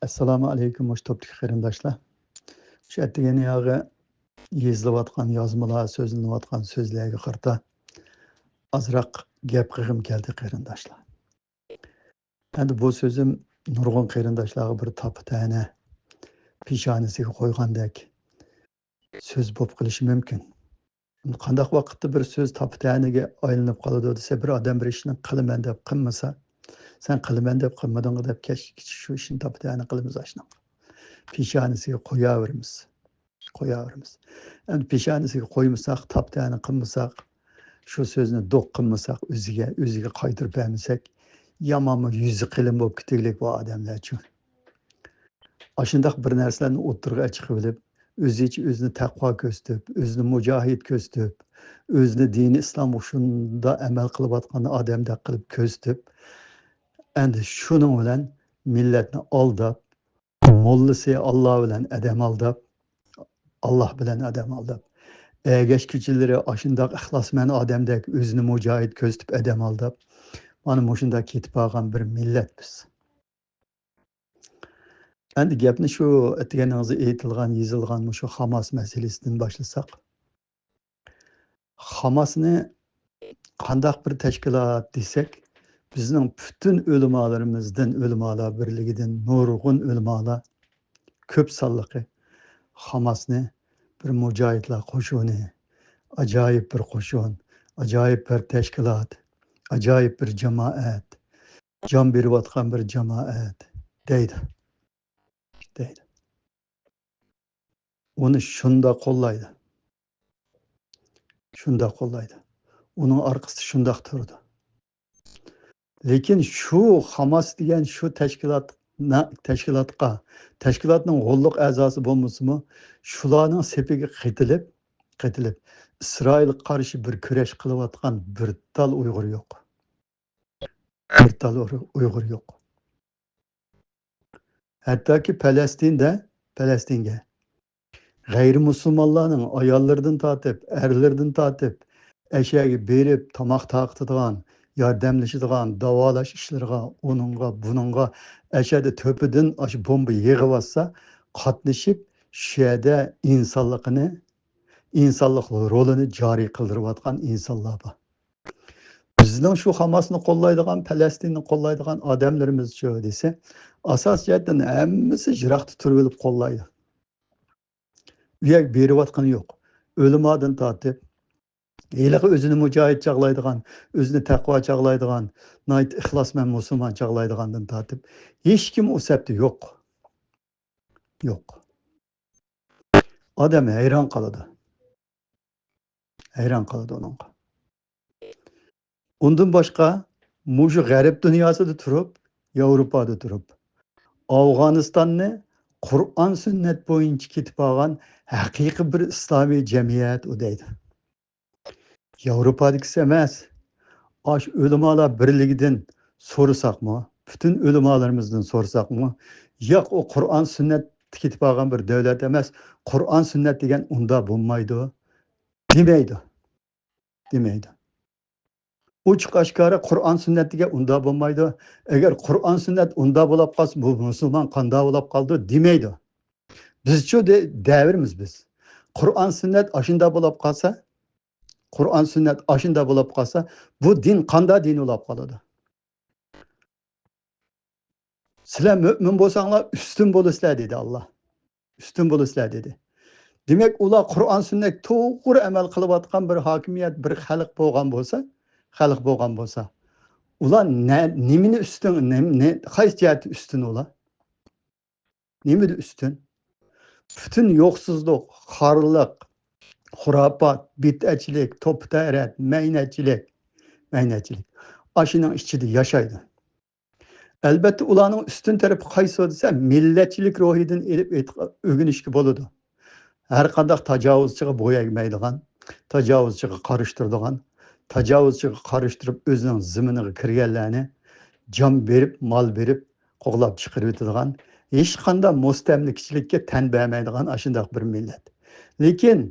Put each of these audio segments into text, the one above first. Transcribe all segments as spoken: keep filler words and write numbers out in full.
ئەسسالامۇ ئەلەيكۇم، مۇشۇ توپتىكى قېرىنداشلار. شۇ ئەتىگەن ياغى يېزىلىۋاتقان يازمىلار، سۆزلىنىۋاتقان سۆزلەرگە قارىتا ئازراق گەپ قىلغۇم كەلدى، قېرىنداشلار. ئەمدى بۇ سۆزۈم نۇرغۇن قېرىنداشلارغا بىر تاپا تەنە پېشانىسىگە قويغاندەك سۆز بولۇپ قېلىشى مۇمكىن. قانداق ۋاقىتتا بىر سۆز تاپا تەنىگە ئايلىنىپ قالىدۇ دېسە، بىر ئادەم بىر ئىشنى قىلىمەن دەپ قىلمىسا، سەن قىلىمەن دەپ قىلمىدىڭغۇ دەپ كەچكىچە شۇ ئىشنى تاپا تەنە قىلىمىز ئاشۇنداق. پېشانىسىگە قوياۋېرىمىز. قوياۋېرىمىز. ئەمدى پېشانىسىگە قويمىساق، تاپا تەنە قىلمىساق، شۇ سۆزنى دوق قىلمىساق ئۆزىگە، ئۆزىگە قايتۇرۇپ بەرمىسەك، يامانمۇ يۈزى قېلىن بولۇپ كېتىگلىك بۇ ئادەملەرچۇ. ئاشۇنداق بىر نەرسىلەرنى ئوتتۇرىغا چىقىۋېلىپ، ئۆزىچە ئۆزىنى تەقۋا كۆرسىتىپ، ئۆزىنى مۇجاھىد كۆرسىتىپ، ئۆزىنى دىنى ئىسلامغا شۇنداق ئەمەل قىلىۋاتقان ئادەمدەك قىلىپ كۆرسىتىپ، ئەمدى شۇنىڭ بىلەن مىللەتنى ئالداپ، موللىسى ئاللا بىلەن ئادەم ئالداپ، ئاللا بىلەن ئادەم ئالداپ، ئەگەشكۈچىلىرى ئاشۇنداق ئىخلاسمەن ئادەمدەك ئۆزىنى مۇجاھىد كۆرسىتىپ ئادەم ئالداپ، مانا مۇشۇنداق كېتىپ بارغان بىر مىللەت بىز. ئەمدى گەپنى شۇ ئەتىگەننىڭىزدە ئېيتىلغان، يېزىلغان مۇشۇ خاماس مەسىلىسىدىن باشلىساق. خاماسنى قانداق بىر تەشكىلات دېسەك، بىزنىڭ پۈتۈن ئۆلىمالىرىمىزدىن، ئۆلىمالار بىرلىكىدىن نۇرغۇن ئۆلىمالار، كۆپ سانلىقى خاماسنى بىر مۇجاھىدلار قوشۇنى، ئاجايىپ بىر قوشۇن، ئاجايىپ بىر تەشكىلات، ئاجايىپ بىر جامائەت، جان بېرىۋاتقان بىر جامائەت دەيدۇ. دەيدۇ. ئۇنى شۇنداق قوللايدۇ. شۇنداق قوللايدۇ. ئۇنىڭ ئارقىسىدا شۇنداق تۇرىدۇ. لېكىن شۇ خاماس دېگەن شۇ تەشكىلات، تەشكىلاتقا، تەشكىلاتنىڭ غوللۇق ئەزاسى بولمىسىمۇ، شۇلارنىڭ سېپىگە قېتىلىپ، قېتىلىپ، ئىسرائىلغا قارشى بىر كۈرەش قىلىۋاتقان بىر تال ئۇيغۇر يوق. بىر تال ئۇيغۇر يوق. ھەتتاكى پەلەستىندە، پەلەستىنگە غەيرىي مۇسۇلمانلارنىڭ ئاياللىرىدىن تارتىپ، ئەرلىرىدىن تارتىپ، ئەشەگە بېرىپ، تاماق تارقىتىدىغان، ياردەملىشىدىغان، داۋالاش ئىشلىرىغا، ئۇنىڭغا، بۇنىڭغا، ئەشەدە تۆپىدىن ئاشۇ بومبا يېغىۋاتسا، قاتنىشىپ، شۇ يەردە ئىنسانلىقىنى، ئىنسانلىق رولىنى جارى قىلدۇرۇۋاتقان ئىنسانلار بار. بىزنىڭ شۇ خاماسنى قوللايدىغان، پەلەستىننى قوللايدىغان ئادەملىرىمىزچۇ دېسە، ئاساسىي جەھەتتىن ھەممىسى يىراقتا تۇرۇۋېلىپ قوللايدۇ. ئۇ يەرگە بېرىۋاتقىنى يوق. ئۆلىمادىن تارتىپ، ھېلىقى ئۆزىنى مۇجاھىد چاغلايدىغان، ئۆزىنى تەقۋا چاغلايدىغان، ناھايىتى ئىخلاسمەن مۇسۇلمان چاغلايدىغاندىن تارتىپ، ھېچكىم ئۇ سەپتە يوق. يوق. ئادەم ھەيران قالىدۇ. ھەيران قالىدۇ ئۇنىڭغا. ئۇندىن باشقا، مۇشۇ غەرب دۇنياسىدا تۇرۇپ، ياۋروپادا تۇرۇپ، ئافغانىستاننى قۇرئان سۈننەت بويىچە كېتىپ بارغان ھەقىقىي بىر ئىسلامىي جەمئىيەت ئۇ دەيدۇ. ياۋروپادىكىسى ئەمەس. ئاشۇ ئۆلىمالار بىرلىكىدىن سورىساقمۇ، پۈتۈن ئۆلىمالىرىمىزدىن سورىساقمۇ، ياق، ئۇ قۇرئان سۈننەت كېتىپ بارغان بىر دۆلەت ئەمەس، قۇرئان سۈننەت دېگەن ئۇنداق بولمايدۇ، دېمەيدۇ. دېمەيدۇ. ئوچۇق ئاشكارا قۇرئان سۈننەت دېگەن ئۇنداق بولمايدۇ. ئەگەر قۇرئان سۈننەت ئۇنداق بولاپ قالسا، بۇ مۇسۇلمان قانداق بولاپ قالىدۇ دېمەيدۇ. بىزچۇ دە-، دەۋرىمىز بىز. قۇرئان سۈننەت ئاشۇنداق بولاپ قالسا، قۇرئان سۈننەت ئاشۇنداق بولاپ قالسا، بۇ دىن قانداق دىن بولاپ قالىدۇ؟ سىلەر مۆمىن بولساڭلار ئۈستۈن بولىسىلەر دېدى ئاللا. ئۈستۈن بولىسىلەر دېدى. دېمەك، ئۇلار قۇرئان سۈننەتكە توغرا ئەمەل قىلىۋاتقان بىر ھاكىمىيەت، بىر خەلق بولغان بولسا، خەلق بولغان بولسا، ئۇلار نە-، نېمىنى ئۈستۈن، نېم-، نە-، قايسى جەھەتتە ئۈستۈن ئۇلار؟ نېمىدە ئۈستۈن؟ پۈتۈن يوقسۇزلۇق، خارلىق، خۇراپات، بىدئەچىلىك، توپا تەرەت، مەينەتچىلىك، مەينەتچىلىك. ئاشۇنىڭ ئىچىدە ياشايدۇ. ئەلبەتتە، ئۇلارنىڭ ئۈستۈن تەرىپى قايسى دېسە، مىللەتچىلىك روھىدىن ئېلىپ ئېيتق-، ئۆگىنىشكە بولىدۇ. ھەر قانداق تاجاۋۇزچىغا بويان ئەگمەيدىغان، تاجاۋۇزچىغا قارشى تۇرىدىغان، تاجاۋۇزچىغا قارشى تۇرۇپ ئۆزىنىڭ زېمىنىغا كىرگەنلەرنى جان بېرىپ، مال بېرىپ قوغلاپ چىقىرىۋېتىدىغان، ھېچقانداق مۇستەملىكىچىلىككە تەن بەرمەيدىغان ئاشۇنداق بىر مىللەت. لېكىن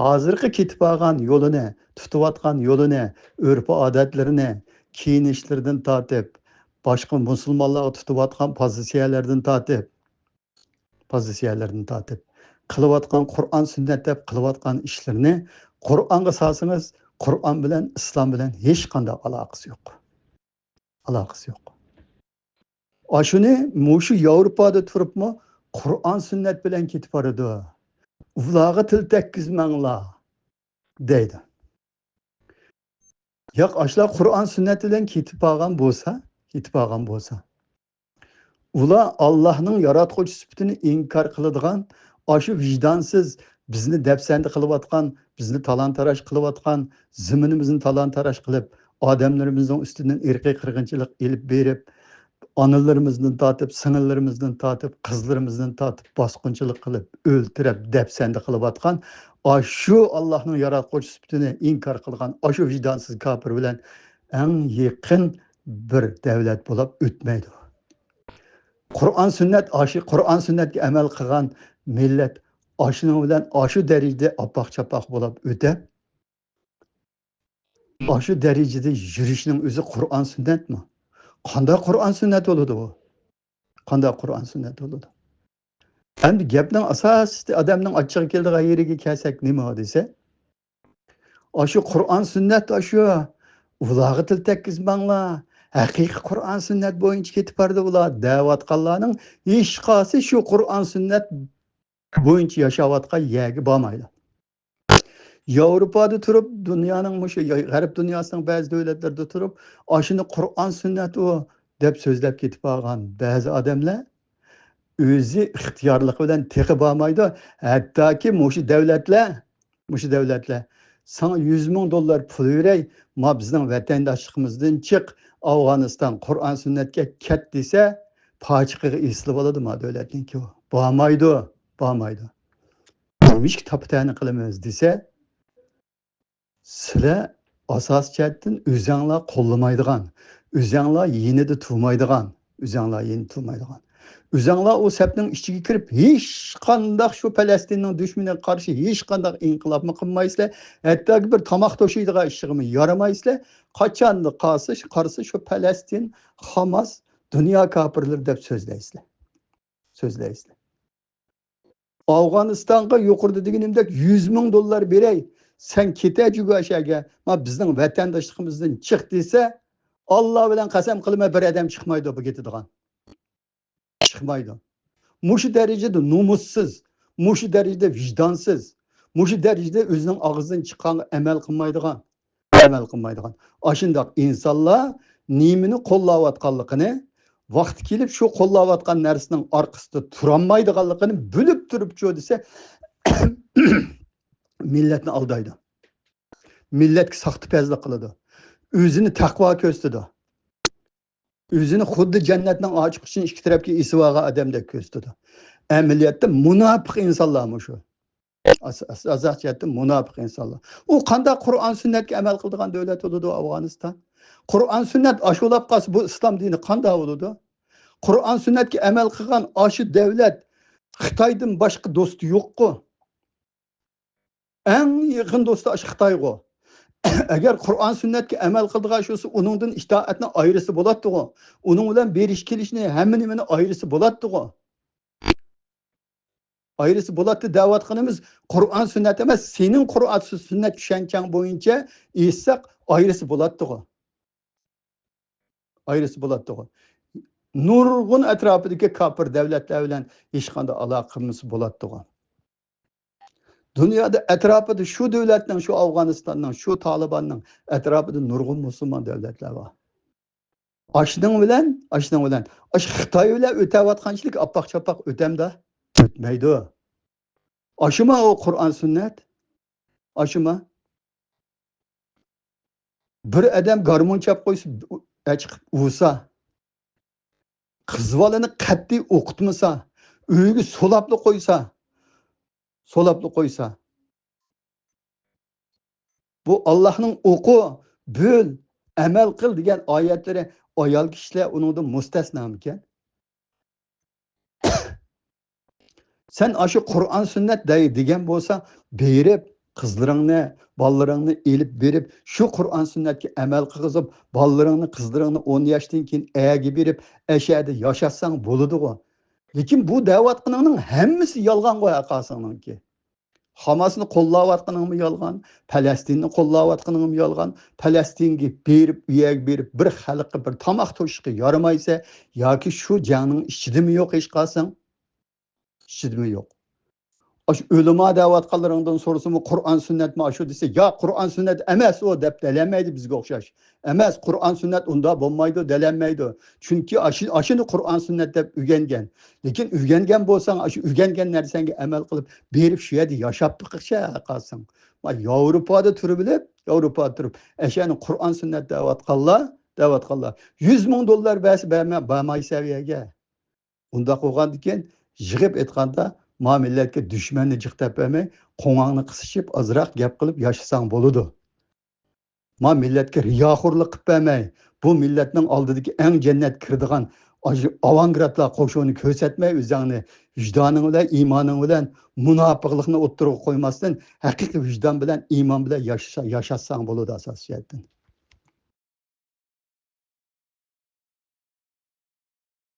ھازىرقى كېتىپ بارغان يولىنى، تۇتۇۋاتقان يولىنى، ئۆرپ-ئادەتلىرىنى، كىيىنىشلىرىدىن تارتىپ، باشقا مۇسۇلمانلارغا تۇتۇۋاتقان پوزىتسىيەلەردىن تارتىپ، پوزىتسىيەلىرىدىن تارتىپ، قىلىۋاتقان قۇرئان سۈننەت دەپ قىلىۋاتقان ئىشلىرىنى قۇرئانغا سالسىڭىز، قۇرئان بىلەن، ئىسلام بىلەن ھېچقانداق ئالاقىسى يوق. ئالاقىسى يوق. ئاشۇنى مۇشۇ ياۋروپادا تۇرۇپمۇ قۇرئان سۈننەت بىلەن كېتىپ بارىدۇ. ئۇلارغا تىل تەگكۈزمەڭلار دەيدۇ. ياق، ئاشۇلار قۇرئان سۈننەت بىلەن كېتىپ بارغان بولسا، كېتىپ بارغان بولسا، ئۇلار ئاللاھنىڭ ياراتقۇچى سۈپىتىنى ئىنكار قىلىدىغان، ئاشۇ ۋىجدانسىز، بىزنى دەپسەندە قىلىۋاتقان، بىزنى تالان-تاراج قىلىۋاتقان، زېمىنىمىزنى تالان-تاراج قىلىپ، ئادەملىرىمىزنىڭ ئۈستىدىن ئىرقىي قىرغىنچىلىق ئېلىپ بېرىپ، ئانىلىرىمىزدىن تارتىپ، سىڭىللىرىمىزدىن تارتىپ، قىزلىرىمىزدىن تارتىپ باسقۇنچىلىق قىلىپ، ئۆلتۈرۈپ، دەپسەندە قىلىۋاتقان ئاشۇ ئاللاھنىڭ ياراتقۇچى سۈپىتىنى ئىنكار قىلغان ئاشۇ ۋىجدانسىز كاپىر بىلەن ئەڭ يېقىن بىر دەۋلەت بولۇپ ئۆتمەيدۇ. قۇرئان سۈننەت، ئاشۇ قۇرئان سۈننەتكە ئەمەل قىلغان مىللەت ئاشۇنىڭ بىلەن ئاشۇ دەرىجىدە ئاپاق-چاپاق بولۇپ ئۆتەپ، ئاشۇ دەرىجىدە يۈرۈشنىڭ ئۆزى قۇرئان سۈننەتمۇ؟ قانداق قۇرئان سۈننەت بولىدۇ بۇ؟ قانداق قۇرئان سۈننەت بولىدۇ؟ ئەمدى گەپنىڭ ئاساسىي ئادەمنىڭ ئاچچىقى كېلىدىغان يېرىگە كەلسەك نېمە دېسە، ئاشۇ قۇرئان سۈننەت ئاشۇ، ئۇلارغا تىل تەگكۈزمەڭلار، ھەقىقىي قۇرئان سۈننەت بويىچە كېتىپ بارىدۇ ئۇلار دەۋاتقانلارنىڭ ھېچقايسى شۇ قۇرئان سۈننەت بويىچە ياشاۋاتقان يەرگە بارمايدۇ. ياۋروپادا تۇرۇپ، دۇنيانىڭ مۇشۇ يا-، غەرب دۇنياسىنىڭ بەزى دۆلەتلىرىدە تۇرۇپ، ئاشۇنى قۇرئان سۈننەت ئۇ دەپ سۆزلەپ كېتىپ بارغان بەزى ئادەملەر ئۆزى ئىختىيارلىقى بىلەن تېخى بارمايدۇ. ھەتتاكى مۇشۇ دەۋلەتلەر، مۇشۇ دەۋلەتلەر، «ساڭا يۈز مىڭ دوللار پۇل بېرەي، ما بىزنىڭ ۋەتەنداشلىقىمىزدىن چىق، ئافغانىستان قۇرئان سۈننەتكە كەت» دېسە، پاچىقىغا ئېسىلىۋالىدۇ ما دۆلەتنىڭكى. بارمايدۇ، بارمايدۇ. نېمىشقا تاپا-تەنە قىلىمىز دېسە، سىلەر ئاساسىي جەھەتتىن ئۆزەڭلار قوللىمايدىغان، ئۆزەڭلار يېنىدا تۇرمايدىغان، ئۆزەڭلار يېنىدا تۇرمايدىغان. ئۆزەڭلار ئۇ سەپنىڭ ئىچىگە كىرىپ، ھېچقانداق شۇ پەلەستىننىڭ دۈشمىنىگە قارشى ھېچقانداق ئىنقىلابمۇ قىلمايسىلەر. ھەتتاكى بىر تاماق توشۇيدىغان ئىشىغىمۇ يارىمايسىلەر. قاچانلا قالسا، قارىسا شۇ پەلەستىن، خاماس، دۇنيا كاپىرلىرى دەپ سۆزلەيسىلەر. سۆزلەيسىلەر. ئافغانىستانغا يۇقىرىدا دېگىنىمدەك يۈز مىڭ دوللار بېرەي، سەن كېتە جۇگاشەگە، ما بىزنىڭ ۋەتەنداشلىقىمىزدىن چىق دېسە، ئاللا بىلەن قەسەم قىلىمەن، بىر ئادەم چىقمايدۇ بۇ كېتىدىغان. چىقمايدۇ. مۇشۇ دەرىجىدە نومۇسسىز، مۇشۇ دەرىجىدە ۋىجدانسىز، مۇشۇ دەرىجىدە ئۆزىنىڭ ئاغزىدىن چىققانغا ئەمەل قىلمايدىغان، ئەمەل قىلمايدىغان. ئاشۇنداق ئىنسانلار نېمىنى قوللاۋاتقانلىقىنى، ۋاقتى كېلىپ شۇ قوللاۋاتقان نەرسىنىڭ ئارقىسىدا تۇرالمايدىغانلىقىنى بىلىپ تۇرۇپچۇ دېسە، مىللەتنى ئالدايدۇ. مىللەتكە ساختىپەزلىك قىلىدۇ. ئۆزىنى تەقۋا كۆرسىتىدۇ. ئۆزىنى خۇددى جەننەتنىڭ ئاچقۇچىنى ئىككى تەرەپكە ئېسىۋالغان ئادەمدەك كۆرسىتىدۇ. ئەمەلىيەتتە مۇناپىق ئىنسانلار مۇشۇ. ئاس-، ئاس-، ئاساسىي جەھەتتە مۇناپىق ئىنسانلار. ئۇ قانداق قۇرئان سۈننەتكە ئەمەل قىلىدىغان دۆلەت بولىدۇ ئافغانىستان؟ قۇرئان سۈننەت ئاشۇلاپ قالسا، بۇ ئىسلام دىنى قانداق بولىدۇ؟ قۇرئان سۈننەتكە ئەمەل قىلغان ئاشۇ دۆلەت خىتايدىن باشقا دوستى يوققۇ. ئەڭ يېقىن دوستى ئاشۇ خىتايغۇ. ئەگەر قۇرئان سۈننەتكە ئەمەل قىلىدىغان شۇسى، ئۇنىڭدىن ئىتائەتنى ئايرىسا بولاتتىغۇ. ئۇنىڭ بىلەن بېرىش كېلىشنى، ھەممە نېمىنى ئايرىسا بولاتتىغۇ. ئايرىسا بولاتتى دەۋاتقىنىمىز قۇرئان سۈننەت ئەمەس، سېنىڭ قۇرئان سۈننەت چۈشەنچەڭ بويىچە ئېيتساق، ئايرىسا بولاتتىغۇ. ئايرىسا بولاتتىغۇ. نۇرغۇن ئەتراپىدىكى كاپىر دەۋلەتلەر بىلەن ھېچقانداق ئالاقە قىلمىسا بولاتتىغۇ. دۇنيادا ئەتراپىدا شۇ دۆلەتنىڭ، شۇ ئافغانىستاننىڭ، شۇ تالىباننىڭ ئەتراپىدا نۇرغۇن مۇسۇلمان دۆلەتلەر بار. ئاشۇنىڭ بىلەن، ئاشۇنىڭ بىلەن، ئاشۇ خىتاي بىلەن ئۆتەۋاتقانچىلىك ئاپپاق-چاپپاق ئۆتەمدۇ؟ ئۆتمەيدۇ. ئاشۇما ئۇ قۇرئان سۈننەت؟ ئاشۇما؟ بىر ئادەم گارمون چاپ قويسا، ئەچىقىپ ئۇرسا، قىز بالىنى قەتئىي ئوقۇتمىسا، ئۆيىگە سولاپلا قويسا، سولاپلا قويسا، بۇ ئاللاھنىڭ «ئوقۇ، بۆل، ئەمەل قىل» دېگەن ئايەتلىرى ئايال كىشىلەر ئۇنىڭدىن مۇستەسنامىكەن؟ سەن ئاشۇ قۇرئان سۈننەت دەي دېگەن بولسا، بېرىپ قىزلىرىڭنى، بالىلىرىڭنى ئېلىپ بېرىپ، شۇ قۇرئان سۈننەتكە ئەمەل قىلغۇزۇپ، بالىلىرىڭنى، قىزلىرىڭنى ئون ياشتىن كېيىن ئەرگە بېرىپ، ئەشەدە ياشاتساڭ بولىدىغۇ. لېكىن بۇ دەۋاتقىنىڭنىڭ ھەممىسى يالغانغۇ ھەقاسىڭنىڭكى. خاماسنى قوللاۋاتقىنىڭمۇ يالغان، پەلەستىننى قوللاۋاتقىنىڭمۇ يالغان، پەلەستىنگە بېرىپ، ئۇ يەرگە بېرىپ، بىر خەلققە بىر تاماق توشۇشقا يارىمايسە، ياكى شۇ جەڭنىڭ ئىچىدىمۇ يوق ھېچقاسىڭ؟ ئىچىدىمۇ يوق. ئاشۇ ئۆلىما دەۋاتقانلىرىڭدىن سورىسىمۇ، قۇرئان سۈننەتمۇ ئاشۇ دېسە، يا قۇرئان سۈننەت ئەمەس ئۇ دەپ دەلەمەيدۇ بىزگە ئوخشاش. ئەمەس، قۇرئان سۈننەت ئۇنداق بولمايدۇ دەلەمەيدۇ. چۈنكى ئاشۇ، ئاشۇنى قۇرئان سۈننەت دەپ ئۆگەنگەن. لېكىن ئۆگەنگەن بولساڭ، ئاشۇ ئۆگەنگەن نەرسەڭگە ئەمەل قىلىپ، بېرىپ شۇ يەردە ياشاپ بېقىقچە قالساڭ. ما ياۋروپادا تۇرۇۋېلىپ، ياۋروپادا تۇرۇپ، ئەشەنى قۇرئان سۈننەت دەۋاتقانلار، دەۋاتقانلار. يۈز مىڭ دوللار بەرسە بەرمە-، بارمايسەن ئۇ يەرگە. ئۇنداق بولغاندىكىن، يىغىپ ئېيتقاندا، ما مىللەتكە دۈشمەننى جىق دەپ بەرمەي، قوڭاڭنى قىسىشىپ، ئازراق گەپ قىلىپ ياشىساڭ بولىدۇ. ما مىللەتكە رىياخورلۇق قىلىپ بەرمەي، بۇ مىللەتنىڭ ئالدىدىكى ئەڭ جەننەت كىرىدىغان ئاشۇ ئاۋانگرادلار قوشۇنى كۆرسەتمەي، ئۆزۈڭنى ۋىجدانىڭ بىلەن، ئىمانىڭ بىلەن مۇناپىقلىقنى ئوتتۇرىغا قويماستىن، ھەقىقىي ۋىجدان بىلەن، ئىمان بىلەن ياشىسا-، ياشاتساڭ بولىدۇ ئاساسىي جەھەتتىن.